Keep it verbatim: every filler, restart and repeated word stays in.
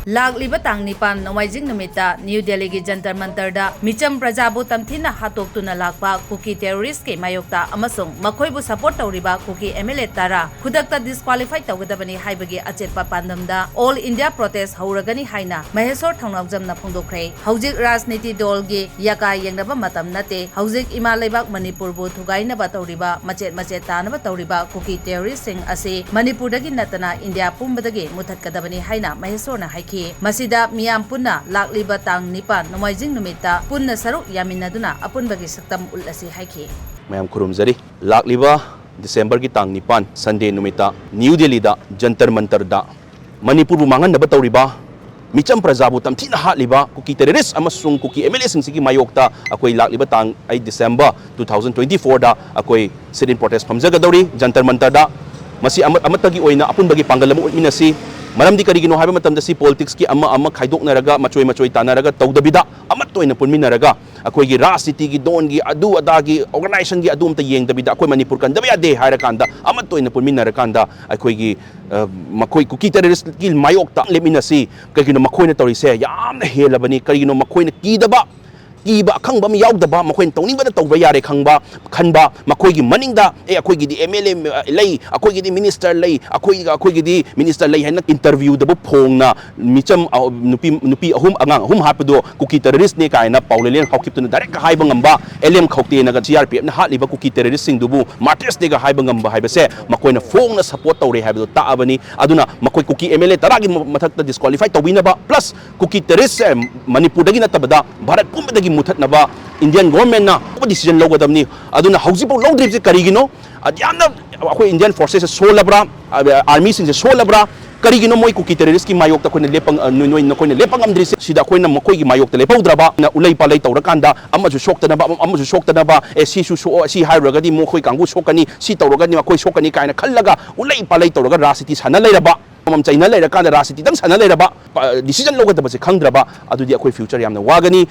ꯂꯥꯛꯂꯤꯕ ꯇꯥꯡ ꯅꯤꯄꯥꯟ ꯅꯣꯡꯃꯥꯏꯖꯤꯡ ꯅꯨꯃꯤꯠꯇ ꯅ꯭ꯌꯨ ꯗꯦꯜꯂꯤꯒꯤ ꯖꯟꯇꯔ ꯃꯟꯇꯔꯗ ꯃꯤꯆꯝ ꯄ꯭ꯔꯖꯥꯕꯨ ꯇꯝꯊꯤꯅ ꯍꯥꯠꯇꯣꯛꯇꯨꯅ ꯂꯥꯛꯄ ꯀꯨꯀꯤ ꯇꯦꯔꯣꯔꯤꯁ꯭ꯠꯀꯤ ꯃꯥꯌꯣꯛꯇ ꯑꯃꯁꯨꯡ ꯃꯈꯣꯏꯕꯨ ꯁꯄꯣꯔꯠ ꯇꯧꯔꯤꯕ ꯀꯨꯀꯤ ꯑꯦꯝ ꯑꯦꯜ ꯑꯦ ꯇꯔꯥ ꯈꯨꯗꯛꯇ ꯗꯤꯁꯀ꯭ꯋꯥꯂꯤꯐꯥꯏ ꯇꯧꯒꯗꯕꯅꯤ ꯍꯥꯏꯕꯒꯤ ꯑꯆꯦꯠꯄ ꯄꯥꯟꯗꯝꯗ ꯑꯣꯜ ꯏꯟꯗꯤꯌꯥ ꯄ꯭ꯔꯣꯇꯦꯁ꯭ꯠ ꯍꯧꯔꯒꯅꯤ ꯍꯥꯏꯅ ꯃꯍꯦꯁꯣꯔ ꯊꯧꯅꯥꯎꯖꯝꯅ ꯐꯣꯡꯗꯣꯛꯈ꯭ꯔꯦ꯫ ꯍꯧꯖꯤꯛ ꯔꯥꯖꯅꯤꯇꯤ ꯗꯜꯒꯤ ꯌꯥꯀꯥ ꯌꯦꯡꯅꯕ ꯃꯇꯝ ꯅꯠꯇꯦ꯫ ꯍꯧꯖꯤꯛ ꯏꯃꯥ ꯂꯩꯕꯥꯛ ꯃꯅꯤꯄꯨꯔꯕꯨ ꯊꯨꯒꯥꯏꯅꯕ ꯇꯧꯔꯤꯕ, ꯃꯆꯦꯠ ꯃꯆꯦꯠ ꯇꯥꯅꯕ ꯇꯧꯔꯤꯕ ꯀꯨꯀꯤ ꯇꯦꯔꯣꯔꯤꯁ꯭ꯠꯁꯤꯡ ꯑꯁꯤ ꯃꯅꯤꯄꯨꯔꯗꯒꯤ ꯅꯠꯇꯅ ꯏꯟꯗꯤꯌꯥ ꯄꯨꯝꯕꯗꯒꯤ ꯃꯨꯊꯠꯀꯗꯕꯅꯤ ꯍꯥꯏꯅ ꯃꯍꯦꯁꯣꯔꯅ ꯍꯥꯏꯈꯤ꯫ ꯃꯁꯤꯗ ꯃꯤꯌꯥꯝ ꯄꯨꯟꯅ ꯂꯥꯛꯂꯤꯕ ꯇꯥꯡ ꯅꯤꯄꯥꯟ ꯅꯣꯡꯃꯥꯏꯖꯤꯡ ꯅꯨꯃꯤꯠꯇ ꯄꯨꯟꯅ ꯁꯔꯨꯛ ꯌꯥꯃꯤꯟꯅꯗꯨꯅ ꯑꯄꯨꯟꯕꯒꯤ ꯁꯛꯇꯝ ꯎꯠꯂꯁꯤ ꯍꯥꯏꯈꯤ꯫ ꯃꯌꯥꯝ ꯈꯨꯔꯨꯝꯖꯔꯤ꯫ ꯂꯥꯛꯂꯤꯕ ꯗꯤꯁꯦꯝꯕꯔꯒꯤ ꯇꯥꯡ ꯅꯤꯄꯥꯟ, ꯁꯟꯗꯦ ꯅꯨꯃꯤꯠꯇ ꯅ꯭ꯌꯨ ꯗꯦꯜꯂꯤꯗ ꯖꯟꯇꯔ ꯃꯟꯇꯔꯗ ꯃꯅꯤꯄꯨꯔꯕꯨ ꯃꯥꯡꯍꯟꯅꯕ ꯇꯧꯔꯤꯕ, ꯃꯤꯆꯝ ꯄ꯭ꯔꯖꯥꯕꯨ ꯇꯝꯊꯤꯅ ꯍꯥꯠꯂꯤꯕ ꯀꯨꯀꯤ ꯇꯦꯔꯣꯔꯤꯁ꯭ꯠ ꯑꯃꯁꯨꯡ ꯀꯨꯀꯤ ꯑꯦꯝ ꯑꯦꯜ ꯑꯦꯁꯤꯡꯁꯤꯒꯤ ꯃꯥꯌꯣꯛꯇ ꯑꯩꯈꯣꯏ ꯂꯥꯛꯂꯤꯕ ꯇꯥꯡ eight December two thousand twenty ꯐꯣꯔꯗ ꯑꯩꯈꯣꯏ ꯁꯤꯠ ꯏꯟ ꯄ꯭ꯔꯣꯇꯦꯁ꯭ꯠ ꯐꯝꯖꯒꯗꯧꯔꯤ ꯖꯟꯇꯔ ꯃꯟꯇꯔꯗ꯫ ꯃꯁꯤ ꯑꯃ-, ꯑꯃꯠꯇꯒꯤ ꯑꯣꯏꯅ ꯑꯄꯨꯟꯕꯒꯤ ꯄꯥꯡꯒꯜ ꯑꯃ ꯎꯠꯃꯤꯟꯅꯁꯤ꯫ ꯃꯔꯝꯗꯤ ꯀꯔꯤꯒꯤꯅꯣ ꯍꯥꯏꯕ ꯃꯇꯝꯗ ꯁꯤ ꯄꯣꯂꯤꯇꯤꯛꯁꯀꯤ ꯑꯃ ꯑꯃ ꯈꯥꯏꯗꯣꯛꯅꯔꯒ, ꯃꯆꯣꯏ ꯃꯆꯣꯏ ꯇꯥꯟꯅꯔꯒ ꯇꯧꯗꯕꯤꯗ, ꯑꯃꯠꯇ ꯑꯣꯏꯅ ꯄꯨꯟꯃꯤꯟꯅꯔꯒ, ꯑꯩꯈꯣꯏꯒꯤ ꯔꯥꯖꯅꯤꯇꯤꯒꯤ ꯗꯣꯟꯒꯤ ꯑꯗꯨ ꯑꯗꯥꯒꯤ ꯑꯣꯔꯒꯅꯥꯏꯖꯦꯁꯟꯒꯤ ꯑꯗꯨ ꯑꯃꯠꯇ ꯌꯦꯡꯗꯕꯤꯗ, ꯑꯩꯈꯣꯏ ꯃꯅꯤꯄꯨꯔ ꯀꯟꯗꯕ ꯌꯥꯗꯦ ꯍꯥꯏꯔꯀꯥꯟꯗ ꯑꯃꯠꯇ ꯑꯣꯏꯅ ꯄꯨꯟꯃꯤꯟꯅꯔꯀꯥꯟꯗ ꯑꯩꯈꯣꯏꯒꯤ, ꯑ, ꯃꯈꯣꯏ ꯀꯨꯀꯤ ꯇꯦꯔꯣꯔꯤꯁ꯭ꯠꯀꯤ ꯃꯥꯌꯣꯛꯇ ꯂꯦꯞꯃꯤꯟꯅꯁꯤ꯫ ꯀꯩꯒꯤꯅꯣ ꯃꯈꯣꯏꯅ ꯇꯧꯔꯤꯁꯦ ꯌꯥꯝꯅ ꯍꯦꯜꯂꯕꯅꯤ꯫ ꯀꯔꯤꯒꯤꯅꯣ ꯃꯈꯣꯏꯅ ꯀꯤꯗꯕ, ꯀꯤꯕ ꯑꯈꯪꯕ ꯑꯃ ꯌꯥꯎꯗꯕ, ꯃꯈꯣꯏꯅ ꯇꯧꯅꯤꯡꯕꯗ ꯇꯧꯕ ꯌꯥꯔꯦ ꯈꯪꯕ, ꯈꯟꯕ, ꯃꯈꯣꯏꯒꯤ ꯃꯅꯤꯡꯗ, "ꯑꯦ, ꯑꯩꯈꯣꯏꯒꯤꯗꯤ ꯑꯦꯝ ꯑꯦꯜ ꯑꯦ ꯂꯩ, ꯑꯩꯈꯣꯏꯒꯤꯗꯤ ꯃꯤꯅꯤꯁꯇꯔ ꯂꯩ, ꯑꯩꯈꯣꯏꯒ, ꯑꯩꯈꯣꯏꯒꯤꯗꯤ ꯃꯤꯅꯤꯁꯇꯔ ꯂꯩ" ꯍꯥꯏꯅ ꯏꯟꯇꯔꯚ꯭ꯌꯨꯗꯕꯨ ꯐꯣꯡꯅ ꯃꯤꯆꯝ, ꯑ, ꯅꯨꯄꯤ, ꯅꯨꯄꯤ ꯑꯍꯨꯝ, ꯑꯉꯥꯡ ꯑꯍꯨꯝ ꯍꯥꯠꯄꯗꯣ ꯀꯨꯀꯤ ꯇꯦꯔꯣꯔꯤꯁ꯭ꯠꯅꯦ ꯀꯥꯏꯅ ꯄꯥꯎꯂꯦꯂꯦꯟ ꯍꯥꯎꯈꯤꯞꯇꯨꯅ ꯗꯥꯏꯔꯦꯛ ꯍꯥꯏꯕ ꯉꯝꯕ, L M ꯈꯧꯇꯦꯅꯒ C R P ꯑꯦꯐꯅ ꯍꯥꯠꯂꯤꯕ ꯀꯨꯀꯤ ꯇꯦꯔꯣꯔꯤꯁ꯭ꯠꯁꯤꯡꯗꯨꯕꯨ ꯃꯥꯔꯇꯤꯔꯁꯅꯦꯒ ꯍꯥꯏꯕ ꯉꯝꯕ ꯍꯥꯏꯕꯁꯦ ꯃꯈꯣꯏꯅ ꯐꯣꯡꯅ ꯁꯄꯣꯔꯠ ꯇꯧꯔꯦ ꯍꯥꯏꯕꯗꯣ ꯇꯥꯛꯑꯕꯅꯤ꯫ ꯑꯗꯨꯅ ꯃꯈꯣꯏ ꯀꯨꯀꯤ ꯑꯦꯝ ꯑꯦꯜ ꯑꯦ ꯇꯔꯥꯒꯤ ꯃ-, ꯃꯊꯛꯇ ꯗꯤꯁꯀ꯭ꯋꯥꯂꯤꯐꯥꯏ ꯇꯧꯕꯤꯅꯕ, ꯄ꯭ꯂꯁ ꯀꯨꯀꯤ ꯇꯦꯔꯣꯔꯤꯁ꯭ꯠꯁꯦ ꯃꯅꯤꯄꯨꯔꯗꯒꯤ ꯅꯠꯇꯕꯗ ꯚꯥꯔꯠ ꯄꯨꯝꯕꯗꯒꯤ ꯃꯨꯊꯠꯅꯕ ꯏꯟꯗꯤꯌꯥꯟ ꯒꯣꯚꯔꯟꯃꯦꯟꯠꯅ ꯑꯀꯨꯞꯄ ꯗꯤꯁꯤꯖꯟ ꯂꯧꯒꯗꯕꯅꯤ꯫ ꯑꯗꯨꯅ ꯍꯧꯖꯤꯛꯐꯥꯎ ꯂꯧꯗ꯭ꯔꯤꯕꯁꯤ ꯀꯔꯤꯒꯤꯅꯣ? ꯑ, ꯌꯥꯝꯅ ꯑꯩꯈꯣꯏ ꯏꯟꯗꯤꯌꯥꯟ ꯐꯣꯔꯁꯦꯁꯁꯦ ꯁꯣꯜꯂꯕ꯭ꯔꯥ? ꯑ, ꯑꯥꯔꯃꯤꯁꯤꯡꯁꯦ ꯁꯣꯜꯂꯕ꯭ꯔꯥ? ꯀꯔꯤꯒꯤꯅꯣ ꯃꯣꯏ ꯀꯨꯀꯤ ꯇꯦꯔꯣꯔꯤꯁ꯭ꯠꯀꯤ ꯃꯥꯌꯣꯛꯇ ꯑꯩꯈꯣꯏꯅ ꯂꯦꯞꯄ ꯉ-, ꯑ, ꯅꯣꯏ, ꯅꯣꯏ, ꯅꯈꯣꯏꯅ ꯂꯦꯞꯄ ꯉꯝꯗ꯭ꯔꯤꯁꯦ? ꯁꯤꯗ ꯑꯩꯈꯣꯏꯅ ꯃꯈꯣꯏꯒꯤ ꯃꯥꯌꯣꯛꯇ ꯂꯦꯞꯍꯧꯗ꯭ꯔꯕ? ꯅ ꯎꯂꯩ ꯄꯥꯂꯩ ꯇꯧꯔꯀꯥꯟꯗ ꯑꯃꯁꯨ ꯁꯣꯛꯇꯅꯕ, ꯑꯃ-, ꯑꯃꯁꯨ ꯁꯣꯛꯇꯅꯕ, "ꯑꯦ, ꯁꯤꯁꯨ ꯁꯣꯛꯑꯣ, ꯁꯤ ꯍꯥꯏꯔꯨꯔꯒꯗꯤ ꯃꯈꯣꯏ ꯀꯥꯡꯕꯨ ꯁꯣꯛꯀꯅꯤ, ꯁꯤ ꯇꯧꯔꯒꯗꯤ ꯃꯈꯣꯏ ꯁꯣꯛꯀꯅꯤ" ꯀꯥꯏꯅ ꯈꯜꯂꯒ ꯎꯂꯩ ꯄꯥꯂꯩ ꯇꯧꯔꯒ ꯔꯥꯖꯅꯤꯇꯤ ꯁꯥꯟꯅ ꯂꯩꯔꯕ, ꯑꯃꯃꯝ ꯆꯩꯅ ꯂꯩꯔꯀꯥꯟꯗ ꯔꯥꯖꯅꯤꯇꯤꯗꯪ ꯁꯥꯟꯅ ꯂꯩꯔꯕ, ꯄ-, ꯗꯤꯁꯤꯖꯟ ꯂꯧꯒꯗꯕꯁꯦ ꯈꯪꯗ꯭ꯔꯕ, ꯑꯗꯨꯗꯤ ꯑꯩꯈꯣꯏ ꯐ꯭ꯌꯨꯆꯔ ꯌꯥꯝꯅ ꯋꯥꯒꯅꯤ꯫